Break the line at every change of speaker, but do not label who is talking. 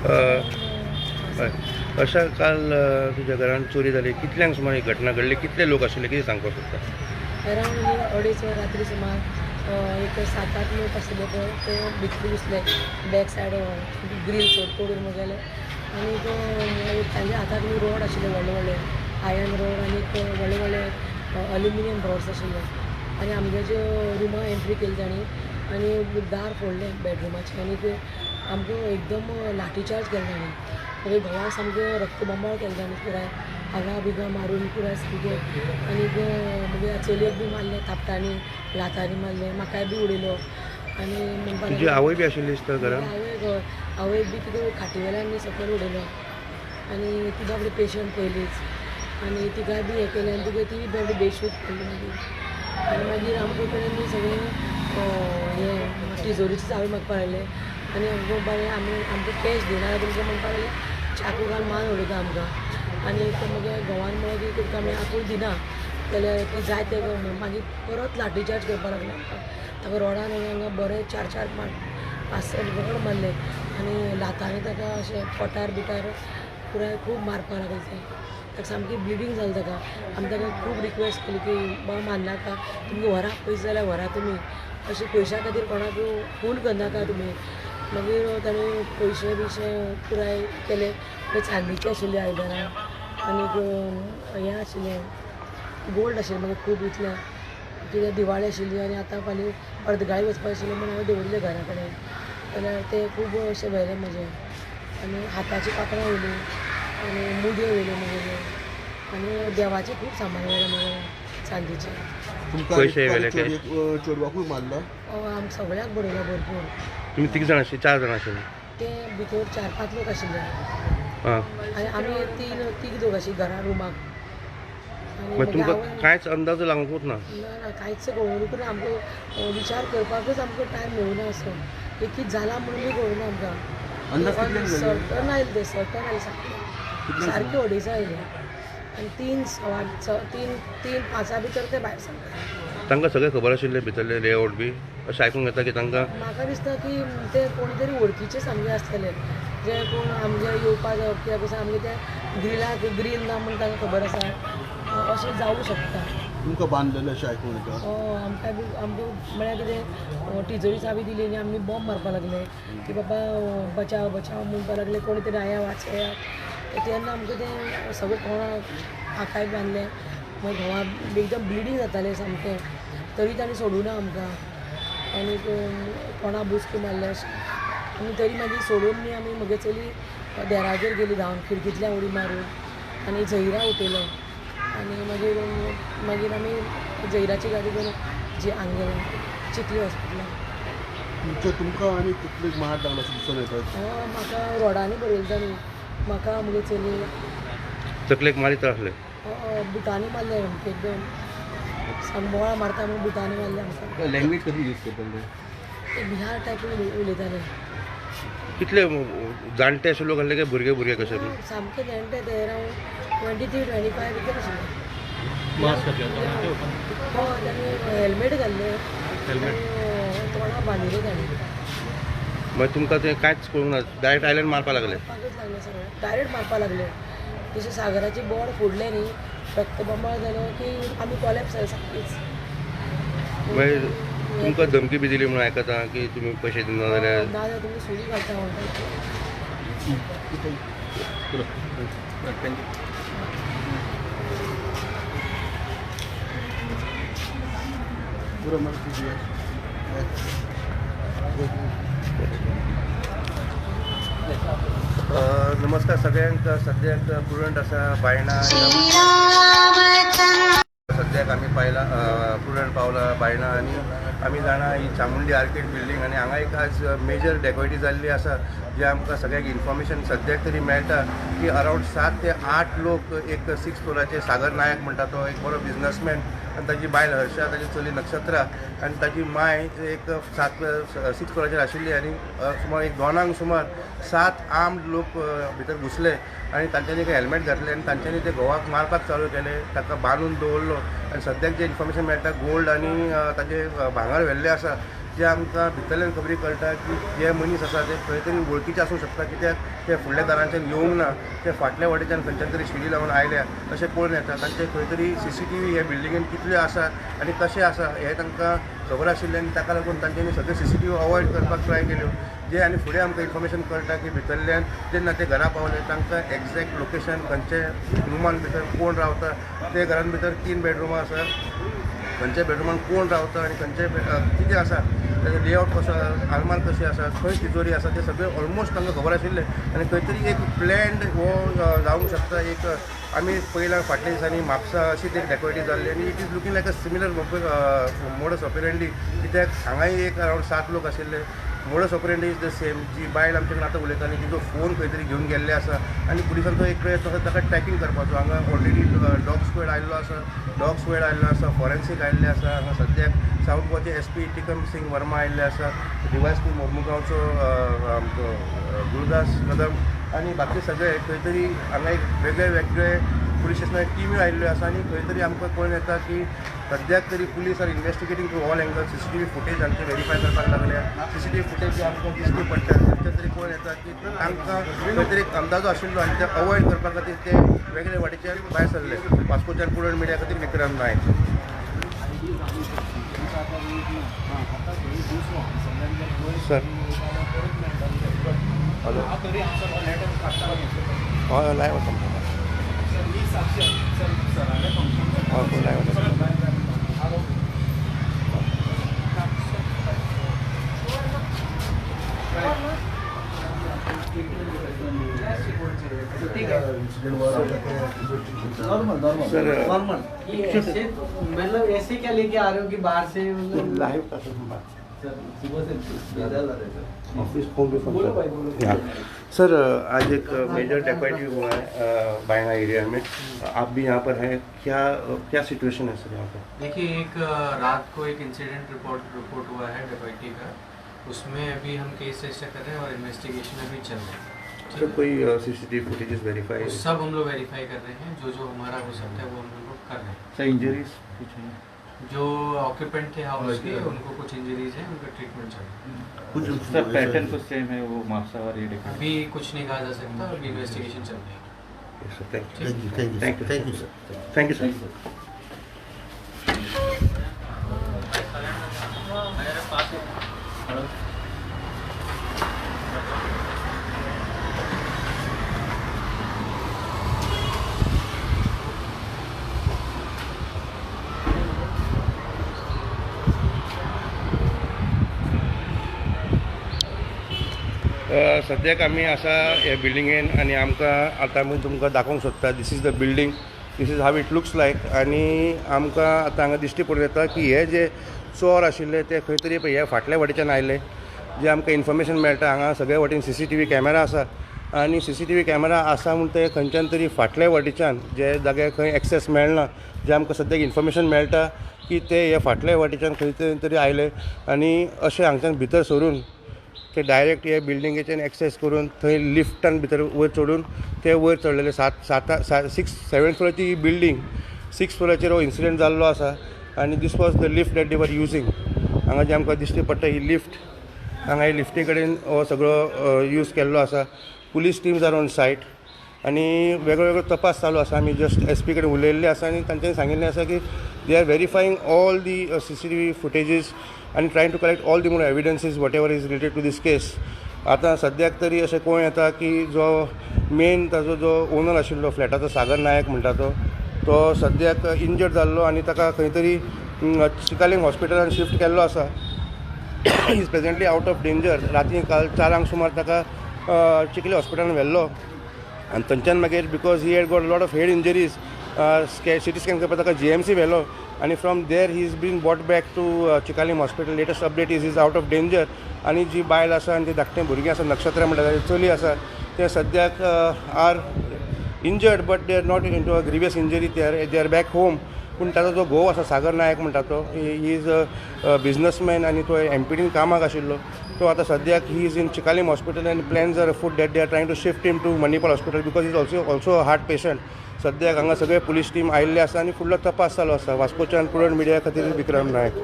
हय, अशा काल तुज्या घरान चोरी जाली, कितल्यांक सुमार ही घटना घडली, कितले लोक आशिल्ले, कितें सांगपाक सोदता?
अरावंड 2:30 वर रात्री सुमार एक 7-8 लोक आशिल्ले पळय, ते भितर घुसले, बॅक सायड ग्रील तोडून गेले आनी तांच्या हाताक न्हू रोड आशिल्ले, व्हडले व्हडले आयर्न रोड आनी व्हडले व्हडले अल्युमिनियम रॉड्स आशिल्ले आनी आमगे जे रुमा एंट्री केली तांणी आनी दार फोडलें बेडरुमाचें आनी ते आमकां एकदम लाठीचार्ज केलें तांणी. मागीर घोवाक सामकें रक्तबंबाळ केलें तांणी, पुराय आगा बिगा मारून पुराय सामकें. आनीक मागीर चलयेक बी मारलें, थापटांनी लातांनी मारलें, म्हाकाय बी उडयलो. आनी म्हणपाक
तुजी आवय बी आशिल्ली दिसता घरान?
आवय आवयक बी तिका खाटी वेल्यान सकयल उडयलो आनी ती बाबडी पेशंट पयलींच आनी तिकाय बी हें केलें आनी तिका ती बाबडी बेशूद पडली मागीर. आनी मागीर आमकां कडेन सगळें हें तिजोरीची चावी मागपाक लागले आनी आमकां म्हणपाक आमी आमकां कॅश दिना जाल्यार तुमकां म्हणपाक लागले चाकू घालून मान उडयता आमकां. आनी मागीर घोवान म्हळें की तुमकां आमी आपूण दिना जाल्यार ती जाय तें कर म्हणून. मागीर परत लाठीचार्ज करपाक लागले आमकां. ताका रोडान हांगा बरें 4-4 5-6 रोड मारले आनी लातांनी ताका अशें पोटार बिटार पुराय खूब मारपाक लागले. ते ताका सामकी ब्लिडींग जालें ताका. आमी ताका खूब रिक्वेस्ट केली की बाबा मारनाका, तुमकां व्हरा पयशे जाल्यार व्हरा तुमी, अशें पयशां खातीर कोणाक खून करनाका तुमी. मागीर ताणें पयशे बियशे पुराय केले. चांदीचे आशिल्ले आयदनां आनीक हें आशिल्लें गोल्ड आशिल्लें मागीर खूब इतलें कित्याक दिवाळी आशिल्ली आनी आतां फाल्यां अर्दगाळी वचपाक आशिल्लें म्हणून हांवें दवरिल्लें घरा कडेन. जाल्यार तें खूब अशें व्हेलें म्हजें आनी हाताचीं कांकणां व्हेलीं आनी मुदयो व्हेल्यो म्हगेल्यो आनी देवाचें खूब सामान व्हेलें म्हगेलें चांदीचें.
पयशे व्हेले?
चेडवाकूय मारलो?
आम सगळ्याक बडयलो भरपूर.
तुमी 3 जाण आशिल्ले, 4 जाण आशिल्ले?
ते भितर 4-5 लोक आशिल्ले आनी आमी 3 लोक आशिल्ले घरा रुमाक.
मागीर तुमकां कांयच अंदाज लागूंकच ना?
ना, कांयच कळूंक ना आमकां, विचार करपाकच आमकां टायम मेळूना असो एक कितें जालां म्हणून बी कळूना आमकां. सर्टन आयलें तें, सर्टन आयलें सारकें, सारकें 2:30 आयलें आनी 3 सवा 3 3 5 भितर ते भायर सरले.
तांकां सगळें खबर आशिल्लें भितरलें लेआवट बी अशें आयकूंक येता की तांकां?
म्हाका दिसता की ते कोण तरी वळखीचे सामके आसतले, जे कोण आमगे येवपा जावप कित्याक कसो आमगे ते ग्रिलाक ग्रील ना म्हूण तांकां खबर आसा, अशें जावूं शकता.
तुमकां बांदलेलें अशें आयकूंक येता?
आमकां बी आमकां म्हळ्यार कितें टिजोरी चावी दिली आनी आमी बॉम्ब मारपाक लागले की बाबा बचाव बचाव म्हणपाक लागले, कोण तरी आया वाचयात. तेन्ना आमकां तें सगळें कोणाक आकाय बांदलें. मागीर घोवा एकदम ब्लिडींग जातालें सामकें, तरी ताणें सोडूं ना आमकां आनी कोणा बुचकी मारले अशें. आनी तरी मागीर सोडून न्ही आमी म्हगे चली देरागेर गेली धांवन, खिडकींतल्यान उडी मारून आनी झैरा उठयलो आनी मागीर मागीर आमी झैराची गाडी घेवन जी हांगा गेले चिखली हॉस्पिटलान.
तुमकां आनी कितले मार लागलो अशें दिसून येता?
म्हाका रोडांनी बरयलें तांणी, म्हाका म्हगे चली
तकलेक मारीत आसले,
बुटांनी मारले आमकां एकदम सांबोळा मारता म्हणून बुटांनी मारले आमकां.
लँग्वेज कशी यूज करताले?
ते बिहार टायप उलयताले.
कितले जाणटे अशे लोक आसले काय भुरगे भुरगे कशे?
सामके जाणटे ते अरावंड 23-25 भितर आशिल्ले. हय, तांणी हेल्मेट घाल्लें, तोंडा बांदिल्लें तांणी.
मागीर तुमकां तें कांयच कळूंक ना, डायरेक्ट आयल्यान मारपाक लागले?
मारपाकच लागले सगळें, डायरेक्ट मारपाक लागले. तशें सागराची बोड फोडलें न्ही, रक्तबंबाळ जालो की आमी कोलॅप्स जाले सामकीच.
मागीर तुमकां धमकी बी दिली म्हणून आयकता की तुमी पयशे दिना जाल्यार?
ना जाल्यार तुमकां सुरी घालता म्हणटा.
नमस्कार सगळ्यांक. सद्याक प्रुडंट आसा बायणा, सद्याक आमी पायला प्रुडंट पावला बायणा आनी आमी जाणा ही चामुंडी आर्केड बिल्डींग आनी हांगा एक आज मेजर डेकोयटी जाल्ली आसा, जे आमकां सगळ्यांक इन्फॉर्मेशन सद्याक तरी मेळटा की अरावंड 7 ते 8 लोक एक 6 फ्लोराचे सागर नायक म्हणटा तो एक बरो बिजनसमॅन आनी ताजी बायल हर्षा, ताजी चली नक्षत्रा आनी ताजी माय एक 6 फ्लोराचेर आशिल्ली आनी सुमार एक 2 सुमार 7 आर्म्ड लोक भितर घुसले आनी तांच्यांनी एक हेल्मेट घातलें आनी तांच्यांनी ते घोवाक मारपाक चालू केलें, ताका बांदून दवरलो आनी सद्याक जें इन्फॉर्मेशन मेळटा गोल्ड आनी ताजें भांगर व्हेल्लें आसा. जे आमकां भितरल्यान खबरी कळटा की जे मनीस आसा ते खंय तरी वळखीचे आसूंक शकता, कित्याक ते फुडल्या दारांच्यान येवंक ना, ते फाटल्या वाटेच्यान खंयच्यान तरी शिडी लावन आयल्या अशें पळोवन येता. तांचे खंय तरी CCTV हे बिल्डिंगेन कितल्यो आसा आनी कशें आसा हें तांकां खबर आशिल्लें आनी ताका लागून तांच्यांनी सगळे CCTV avoid करपाक ट्राय केल्यो. जे आनी फुडें आमकां इन्फॉर्मेशन कळटा की भितरल्यान जेन्ना ते घरा पावले तांकां एग्जॅक्ट लोकेशन खंयचे रुमान भितर कोण रावता, ते घरान भितर 3 बेडरुमां आसा, खंयच्या बेडरुमान कोण रावता आनी खंयचे कितें आसा, ताचें लेआवट कसो आसा, आलमार कशी आसा, खंय तिजोरी आसा, ते सगळें ऑलमोस्ट तांकां खबर आशिल्लें. आनी खंय तरी एक प्लॅन्ड हो जावंक शकता. एक आमी पयला फाटल्या दिसांनी म्हापसा अशीच एक डेकोरेटी जाल्ली आनी it is looking like a similar modus operandi, कित्याक हांगाय एक अरावंड 7 लोक आशिल्ले. Modus operandi is the same. जी बायल आमचे कडेन आतां उलयताली तिजो फोन खंय तरी घेवन गेल्ले आसा आनी पुलिसांचो एक प्रयत्न आसा ताका ट्रॅकिंग करपाचो. हांगा ऑलरेडी डॉग स्क्वॅड आयिल्लो आसा, डॉग स्क्वॅड आयिल्लो आसा, फॉरेन्सीक आयिल्ले आसा. हांगा सद्याक सावथ गोवाचे SP Tikam Singh Verma आयिल्ले आसा, DYSP मोर्मुगांवचो आमचो गुरुदास कदम आनी बाकी सगळे खंय तरी हांगा एक वेगळे वेगळे पुलीस स्टेशनार टिम्यो आयिल्ल्यो आसा. आनी खंय तरी आमकां कळून येता की सद्याक तरी police are investigating through all angle. CCTV footage आमचे व्हेरीफाय करपाक लागल्या. CCTV footage जे आमकां दिश्टी पडटा तांचे तरी कळून येता की तांकां खंय तरी एक अंदाजो आशिल्लो आनी ते अवॉयड करपा खातीर ते वेगळे वाटेच्यान भायर सरले. वास्कोच्यान प्रुडंट मिडिया खातीर विक्रम नायक. सर हॅलो, हय लायव्ह आसा, हय लायव्ह आसा.
नॉर्मल नॉर्मल ऐसे मतलब ऐसे क्या लेके आ रहे हो कि बाहर से
लाइव का office phone pay phone. Sir आज एक मेजर डेकोइटी हुआ है बायना एरिया में, आप भी यहाँ पर हैं, क्या क्या सिचुएशन है सर यहाँ पर?
देखिए, एक रात को एक इंसिडेंट रिपोर्ट हुआ है डेकोइटी का, उसमें अभी हम केस रजिस्टर कर रहे हैं और इन्वेस्टिगेशन अभी चल रहा है।
सर कोई सीसीटीवी फुटेजेस वेरीफाई
सब हम लोग वेरीफाई कर रहे हैं, जो जो हमारा हो सकता है वो हम लोग कर रहे हैं।
सर इंजरीज कुछ हैं?
जो ऑक्यूपेंट थे हाउस के उनको कुछ इंजरीज हैं, उनका ट्रीटमेंट चल रहा है।
कुछ
सर पैटर्न कुछ सेम है वो म्हापसा और ये
अभी कुछ नहीं कहा जा सकता, अभी इन्वेस्टिगेशन चल रही है।
Sir thank you, thank you, thank you sir, thank you sir. सद्याक आमी आसा हे बिल्डिंगेन आनी आमकां आतां आमी तुमकां दाखोवंक सोदता. This is the building, this is how it looks like. आनी आमकां आतां हांगा दिश्टी पडून येता की हे जे चोर आशिल्ले ते खंय तरी ह्या फाटल्या वाटेच्यान आयले. जे आमकां इन्फॉर्मेशन मेळटा हांगा सगळे वाटेन CCTV camera आसा आनी CCTV camera आसा म्हूण ते खंयच्यान तरी फाटल्या वाटेच्यान जे जाग्यार खंय एक्सेस मेळना, जे आमकां सद्याक इन्फॉर्मेशन मेळटा की ते हे फाटल्या वाटेच्यान खंय तरी आयले आनी अशें हांगच्यान भितर सरून ते डायरेक्ट हे बिल्डिंगेच्यान एक्सेस करून थंय लिफ्टान भितर वयर चडून ते वयर चडलेले. 6-7 फ्लोराची ही बिल्डींग, 6 फ्लोराचेर हो इन्सिडंट जाल्लो आसा आनी this was the lift that they were using. हांगा जे आमकां दिश्टी पडटा ही लिफ्ट, हांगा ही लिफ्टी कडेन हो सगळो यूज केल्लो आसा. Police teams are on site आनी वेगळो वेगळो तपास चालू आसा. आमी जस्ट SP कडेन उलयल्ले आसा आनी तांच्यांनी सांगिल्लें आसा की they are verifying all the CCTV footages आनी trying to collect all the more evidences whatever is related to this case. आतां सद्याक तरी अशें कोण येता की जो मेन ताजो जो ओनर आशिल्लो फ्लॅटाचो सागर नायक म्हणटा तो सद्याक इंजर्ड जाल्लो आनी ताका खंय तरी चिकालीम हॉस्पिटलान शिफ्ट केल्लो आसा. Is presently out of danger. राती काल 4 सुमार ताका चिखली हॉस्पिटलान व्हेल्लो आनी थंयच्यान मागीर because he had got lot of head injuries CT scan करपाक ताका GMC व्हेलो आनी from there he is been brought back to Chicalim hospital. Latest update is out of danger. आनी जी बायल आसा आनी ते धाकटें भुरगीं आसा, नक्षत्र म्हणटा ताजें चली आसा, ते सद्याक are injured but they are not into a grievous injury, they are back home. पूण ताजो जो घोव आसा सागर नायक म्हणटा तो he is a businessman आनी तो MPDन कामाक आशिल्लो. तो आतां सद्याक he is in Chicalim hospital and plans are afoot that they are trying to shift him to Manipal hospital because is also a heart patient. सद्याक हांगा सगळे पुलीस टीम आयिल्ले आसा आनी फुडलो तपास चालू आसा. वास्कोच्यान प्रुडंट मिडिया खातीर विक्रम नायक.